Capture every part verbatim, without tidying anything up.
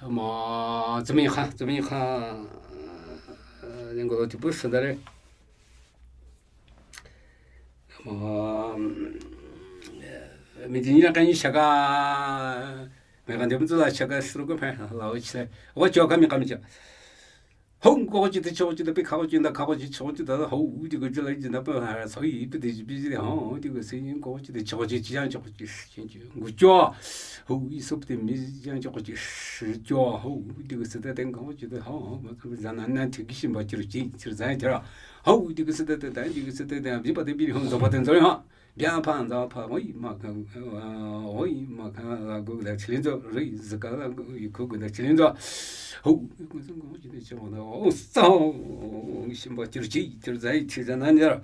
Ama, tsümikha, tsümikha, ningolo tipu sandare. Ama, mi di ni la kani shaka, mi kan de mutsu la shaka suru ko pe, la o chile. O cho kami kami cha. Hong ko chi de cho chi de pi kha ko chi da kha ko chi cho chi da ho u di ko chi la chi da pa ha so i pi de pi de ho di ko se ko chi de cho chi chi yang cho chi chi ngu cho. Ho i so pi de mi yang cho chi shi cho ho u di ko se de den ko chi de ho ma za na na ti ki shin ba chi ru chi chi za ya ra. Ho u di ko se de de da di ko se de de bi pa de bi ho zo pa de zo ha. Bia pa za pa oi ma ka oi ma ka la gu da chilin zo ri za ka la gu i ku gu da chilin zo. Ho gu zo gu chi de cho da o sa ho shin ba chi ru chi chi za chi za na ya.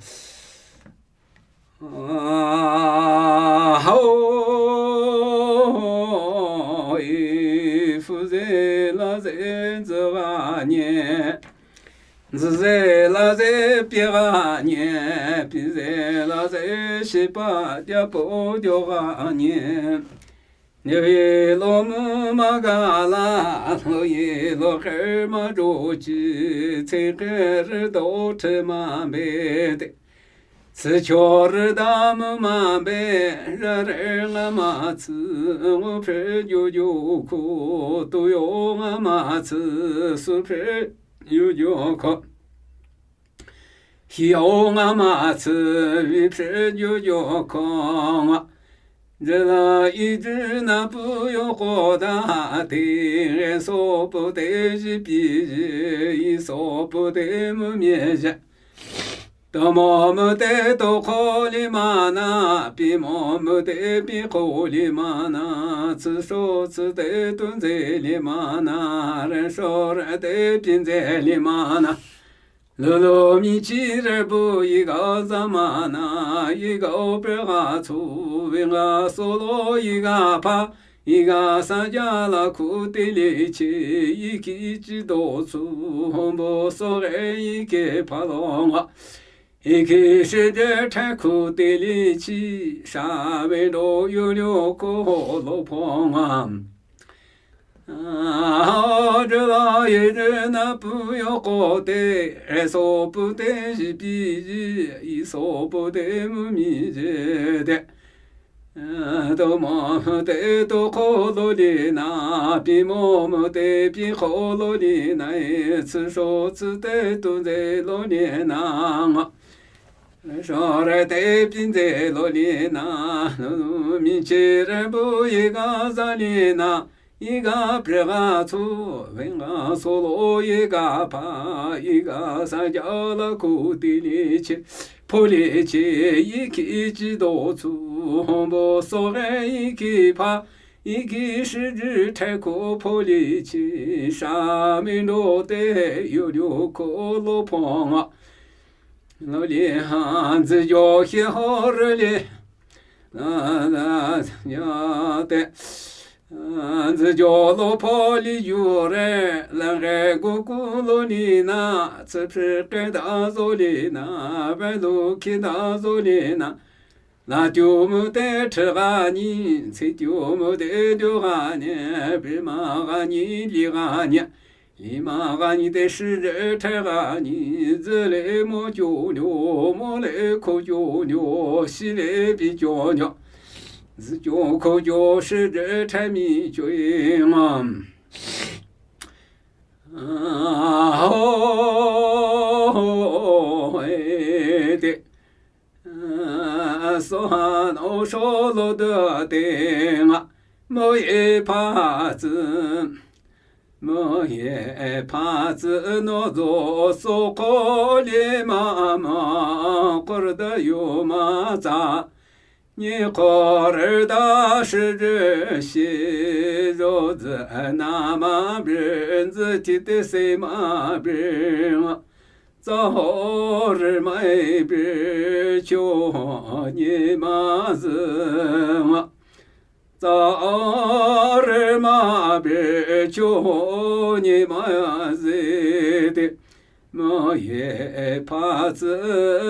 Hao, i fu ze la ze zü ga nie, zü ze la ze pie ga nie, pie ze la ze shi pa dia po dio ga nie. Nyo yi lo mu ma ga la, lo yi lo khe ma zho chi, ce khe re do che ma be de. Tsi cho re da mu ma be, ra re nga ma tsi, ngu phe yo yo ko, tu yo nga ma tsi, su phe yo yo ko. Hi o nga ma tsi, vi phe yo yo ko nga. Zhe la i zhi na pu yo ko da ti, re so pu te zhi pi zhi, i so pu te mu mie zhe. To mo mu te to ko li ma na, pi mo mu te pi ko li ma na, tsi so tsi te tu nze li ma na, re so re te pi nze li ma na. Lulu mi chi re bu i ga za ma na, i ga o pe ga chu, wi ga so lo i ga pa, i ga sa ja la ku ti li chi, i ki chi do chu, hon bo so re i ke pa lo nga. I ki shi de te ku ti li chi, sha we do yu liu ko ho lo po nga. A, zhe la ye zhe na pu yo ko te, e so pu te zhi pi zhi, i so pu te mu mi zhe de. A, to mo mu te to ko lo li na, pi mo mu te pi ko lo li na, e tsi so tsi te tu ze lo li na nga. Shore te pin ze lo li na, mi chi re bu i ga za li na, i ga pre ga chu, wen ga so lo i ga pa, i ga sa ja la ku ti li chi, po li chi, i ki chi do chu, bo so re i ki pa, i ki shi zhi te ko po li chi, sha mi lo te yu liu ko lo po nga. Lo li ha, zi jo xie ho re li. Na, na, ya te. Zi jo lo po li yu re, la re gu ku lo li na, tsi pri ke da zo li na, ve lu ki da zo li na. La tyu mu te tre ga ni, tsi tyu mu te tyu ga ni, bi ma ga ni, li ga ni. Li ma ga ni te shi re te ga ni, zi le mo jo nyo, mo le ko jo nyo, shi le bi jo nyo. Zi jo ko jo shi re te mi jo i ma. A, ho, e, te. So han o sho lo de te nga, mo ye pa zi, mo ye pa zi no zo so ko li ma ma, ko de yo ma za, ni ko re da shi zhi xi zo zi na ma bi, zi ti te se ma bi nga. Za ho re mai bi cho ni ma zi ma. Za re ma bi cho ni ma zi te. Ma ye pa zi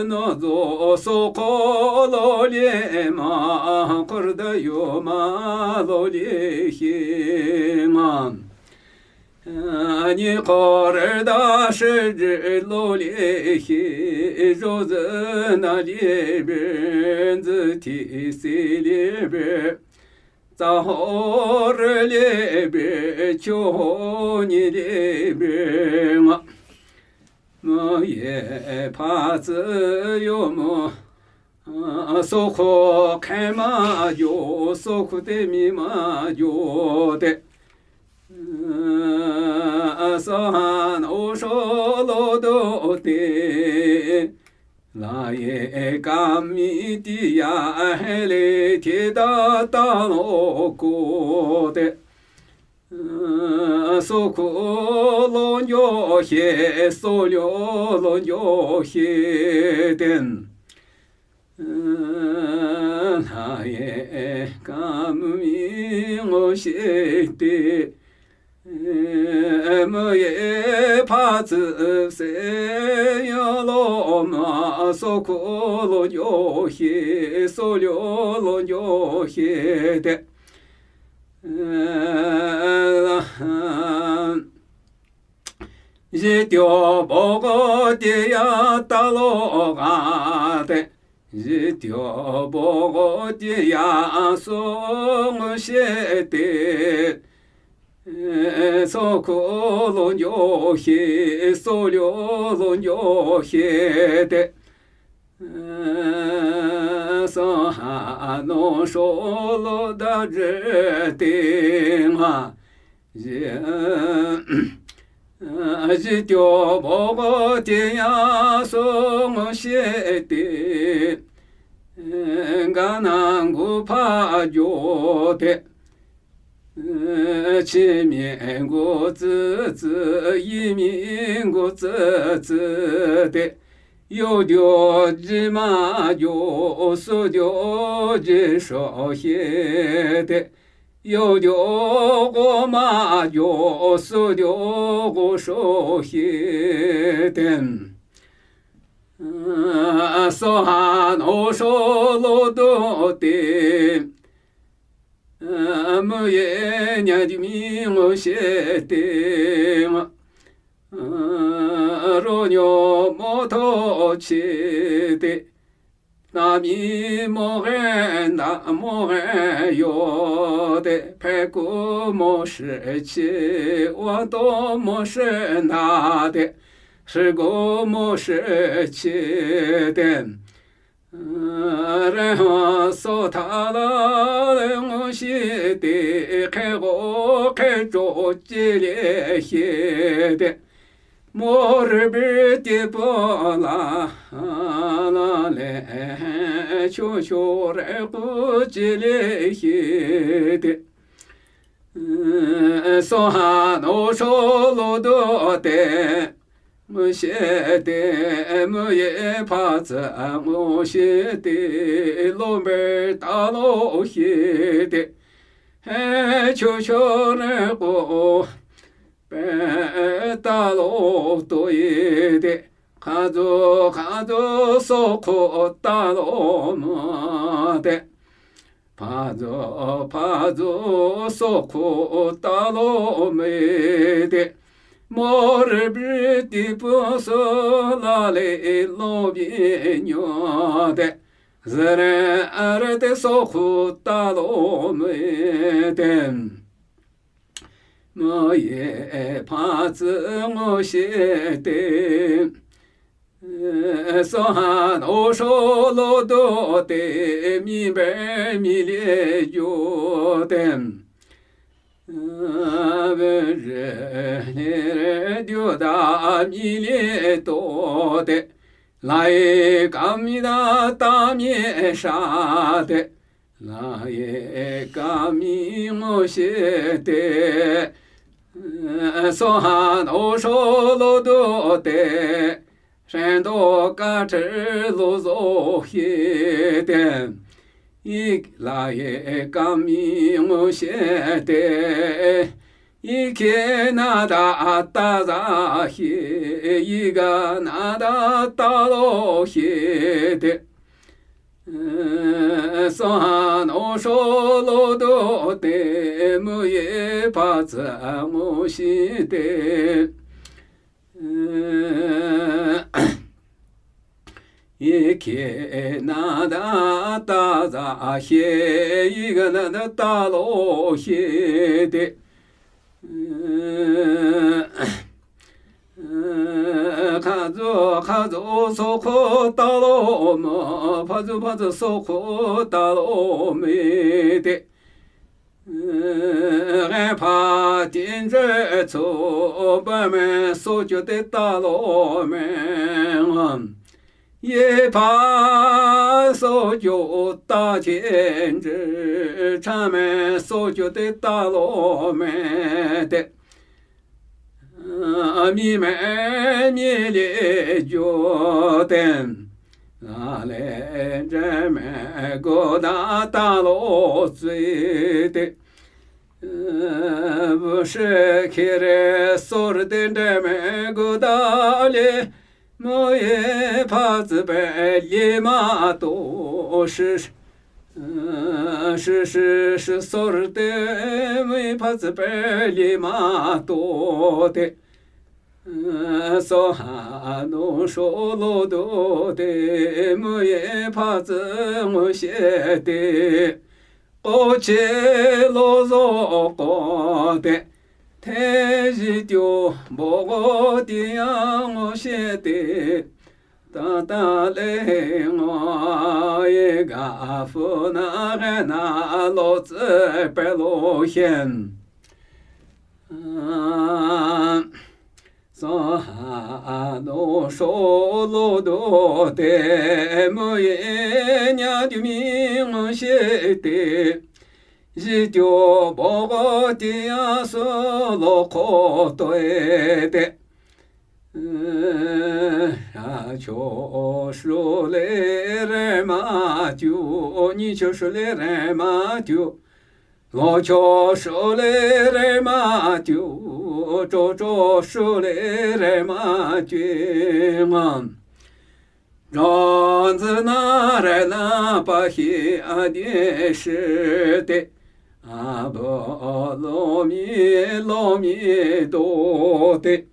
no zo so ko lo li ma, ko da yo ma lo li hi ma. Anyi khorü da shüzü lo le hi, zozü na le be, nzü ti si le be, za horü le be, cho ho nyi le be nga. Mü ye pa tsü yo mü, a, sokhu khe ma yo, sokhu te mi ma yo te. A, sa han o sho lo do te. La ye ka mi ti ya he le te da ta lo ko te. Sokhu lo nyo he, so lyo lo nyo he ten. Ha ye ka mi ngo she te. Mü ye pa tsü se yo lo ma, sokhu lo nyo he, so lyo lo nyo he te. Zityo bogo tiya talo gade. Zityo bogo tiya song shete. Sokhu lo nyo he, so lyo lo nyo he te. Sohano sholo da jete nga. Zityo bogo tiya song shete. Ganang gu pa yo te. Chi mi gu tsü tsü, yi mi gu tsü tsü te. Yo dyo ji ma dyo, su dyo ji sho he te. Yo dyo go ma dyo, su dyo go sho he te. Sohano sholo do te. Mü ye nya di mi ngo she te. Ro nyo mo to che te. Na mi mo gen da mo gen yo te. Pe ku mo she che. Wa to mo she na te. Shi go mo she che te. Re ha so tha la le ngo shi te, khe go khe cho chi le he te. Mo re bi ti po la, la le, cho cho re ku chi le he te. Sohano sholo do te. Mü she te, mü ye pa tsü ngo she te, lo mbe ta lo he te. He cho cho re ko, pe ta lo to ye te. Kha zo, kha zo, sokhu ta lo mü te. Pha zo, pha zo, sokhu ta lo mü te. Mo re bi ti pu so la le lo bi nyo te. Zere are te sokhu ta lo mü te. Mü ye pa tsü ngo she te. Sohano sholo do te, mi be mi le yo te. Be re le re dyo da mi le to te. Lai ka mi da ta mi sha te. Lai ka mi ngo she te. Sohano sholo do te. Shen do ka che lo zo he te. I lai ka mi ngo she te. I ke na da ta za he. I ga na da ta lo he te. Sohan osho lo do te, müye pha tsü ngo shi te. Yi ke na da ta za hie, yi ga na da ta lo hie te. Kha zu kha zu so kho ta lo mo, pha zu pha zu so kho ta lo me te. Ghe pha tin zhe cho ba me so kyo te ta lo me. Ye pha so kyo ta tin zhe cha me so kyo te ta lo me te. Mi me mi le jo te. La le zhe me go da ta lo zui te. Vü shi ki re so re te zhe me go da le. Müye pha tsü pe li ma to shi shi. Shi shi shi so re te, müye pha tsü pe li ma to te. Sohan osho lo do te, müye pha tsü ngo shi te. K'o che lo zo k'o te, te ji tyo bo k'o ti ya ngo shi te. Ta ta le ngo ye ga fu na ghe na lo tsü pe lo hien. Sohan osho lo do te, müye nya du mi ngo shi te. Ji tyo bo k'o ti ya so lo k'o to e te. Sha cho shu le re ma tyu, nyi cho shu le re ma tyu. Lo cho shu le re ma tyu, cho cho shu le re ma tyu ma. Zhonzi na re na pa hi a die shi te. A bo lo mi lo mi do te.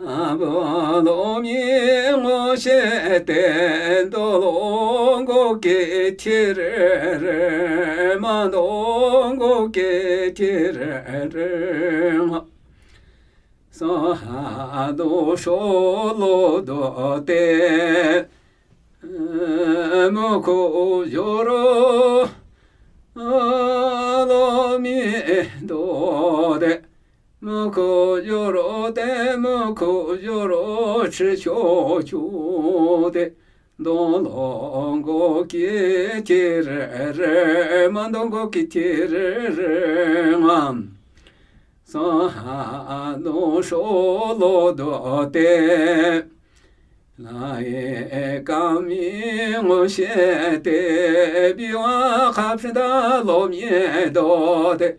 A bo lo mi ngo she te, do lo ngo ke ti re re, ma do ngo ke ti re re ma. Sohan osho lo do te, mü ko yo ro lo mi do te. Mü ko yo ro te, mü ko yo ro chi cho cho te. Dong long go ki ti re re, ma dong go ki ti re re ma. Sohan osho lo do te. La ye ka mi ngo she te, bi wa kha phi da lo mi do te.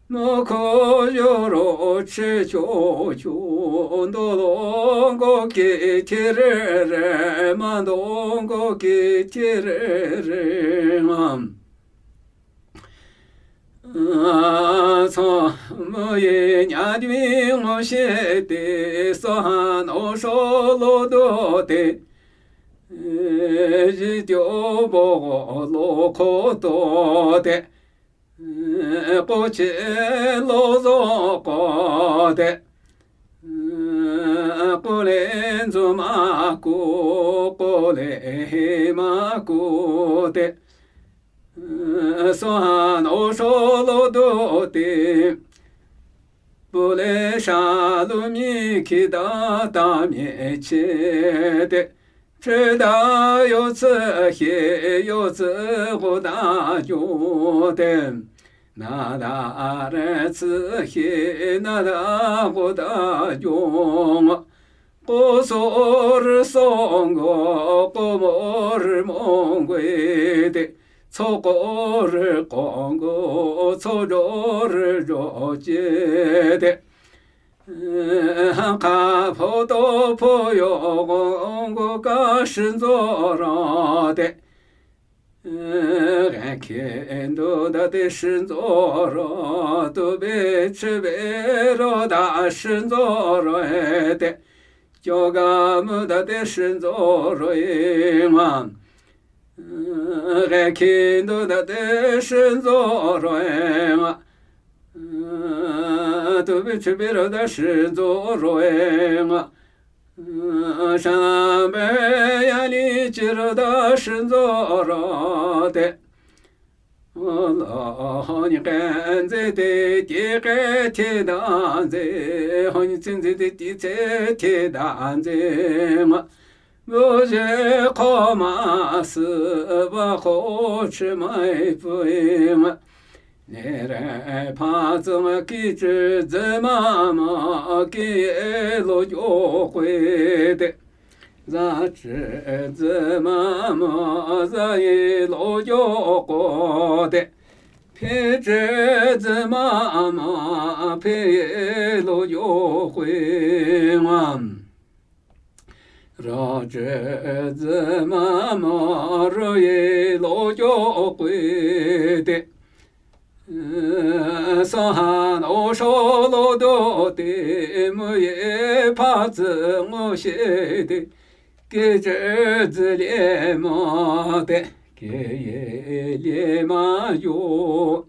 Mü ko yo ro chi cho cho, do long go ki ti re re, ma dong go ki ti re re ma. Tso müye nya di mi ngo she te, sohan osho lo do te. Ji tyo bo lo k'o to te. K'o che lo zo k'o te. K'o le nzu ma ku, k'o le he ma ku te. Sohan osho lo do te. Pule sha lu mi ki da ta mi che te. Che da yo tse he yo tse go da yo te. Na da re tse he na da go da yo. K'o so re so ngo, k'o mo re mo ngwe te. Tso k'o re k'o ngo, tso jo re jo che te. Ha kha pho to pho yo ngo, ngo ka shin zo ra te. Ghen khe ndo da te shi nzo ro, tu be chi be ro da shi nzo ro e te. Kyo ga mu da te shi nzo ro e nga. Ghen khe ndo da te shi nzo ro e nga. Tu be chi be ro da shi nzo ro e nga. Shanbe ya li chi ro da shi nzo ro te. Ho ni khen zi te ti khe ti da zi. Ho ni tsin zi te ti tse ti da zi. Ma bu je kho ma si ba kho chi mai pu ma. Ne re pa zi ma ki chi zi ma ma ki e lo yo kwe te. Za chi zi ma ma za ye lo yo ko te. Pe chi zi ma ma pe ye lo yo kwe ma. Ra che zi ma ma ro ye lo yo kwe te. Sa han o sho lo do te mu ye pa zi ngo she te. Ke che zi le ma te. Ke ye le ma yo.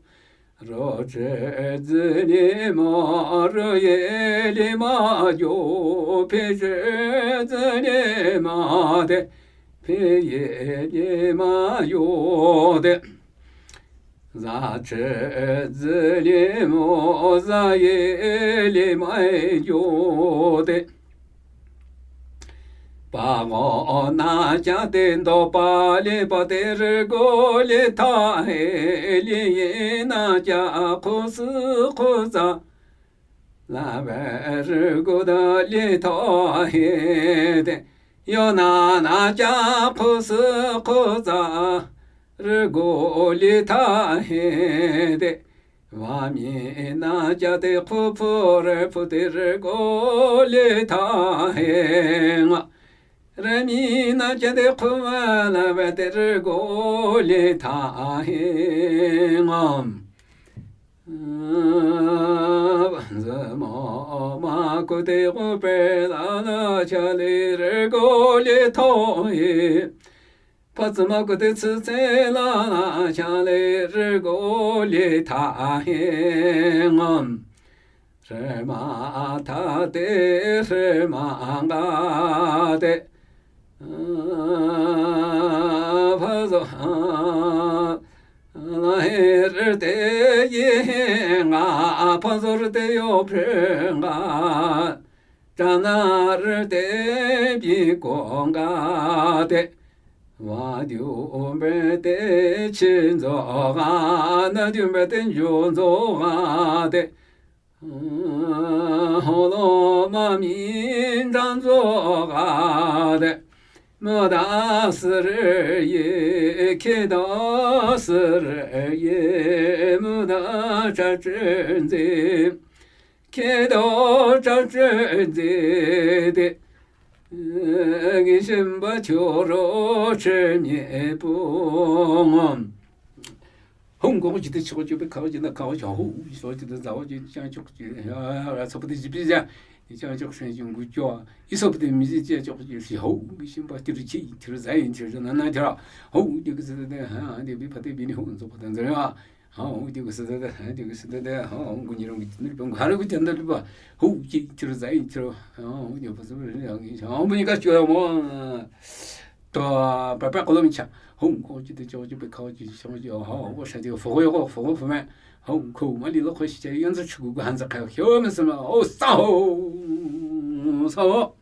Ro che zi le ma ro ye le ma yo, pe che zi le ma te, pe ye le ma yo te. Za che zi le mo, za ye le ma yo te. Pa ngo na cha te ndo pa le pa te re go le tha he le ye na cha khu si khu za. La ve re go da le tha he te. Yo na na cha khu si khu za. Re go le tha he te. Wa mi na cha te khu phu re phu te re go le tha he nga. Re mi na cha te khu wa la ve te re go le tha he nga. Zi ma ma ku te khu pe la la cha le re go le tha he. Pa zi ma ku te tsi tse la la cha le re go le tha he nga. Re ma tha te re ma nga te. Pa zo la he re te ye nga pa zo re te yo pre nga. Cha na re te bi ko nga te. Wa diu be te chi nzo nga, na diu be te nju nzo nga te. Ho lo ma mi nzan nzo nga te. Mu da si re ye, ke da si re ye, mu da cha chen zi. Ke do cha che zi de. Ngi shen ba cho ro che nye pu ngom. Hong Kong ji de cho ji be kao ji na kao ji ho, so ji de zao ji chang chok ji. Ya, ya, so de ji bi ya. Ni chang chok shen ji ngu jo. I so de mi ji ji chok ji shi ho. Ngi shen ba ji de chi, ji de zai, ji de na na ji. Ho, ji ge se de ha, de bi pa de bi ni ho, so pa de zai ya. Hao, de ge se de, de ge se de, de, hao, gu ni rong ge, ni rong, ha, gu jan de ba. Ho, ji, ji, zai, ji, hao, ji, pa se, hao, mo ni ka chu mo. To, pa pa ko lo mi cha. Ho, ko ji de, jo ji, pe ko ji, shang ji, hao, wo sha ji, fo yo ko, fo fo me. Hao, ko ma li lo ko shi cha, yan zi chu gu han zi ka, hyo me se ma, o, sa ho. Sa ho.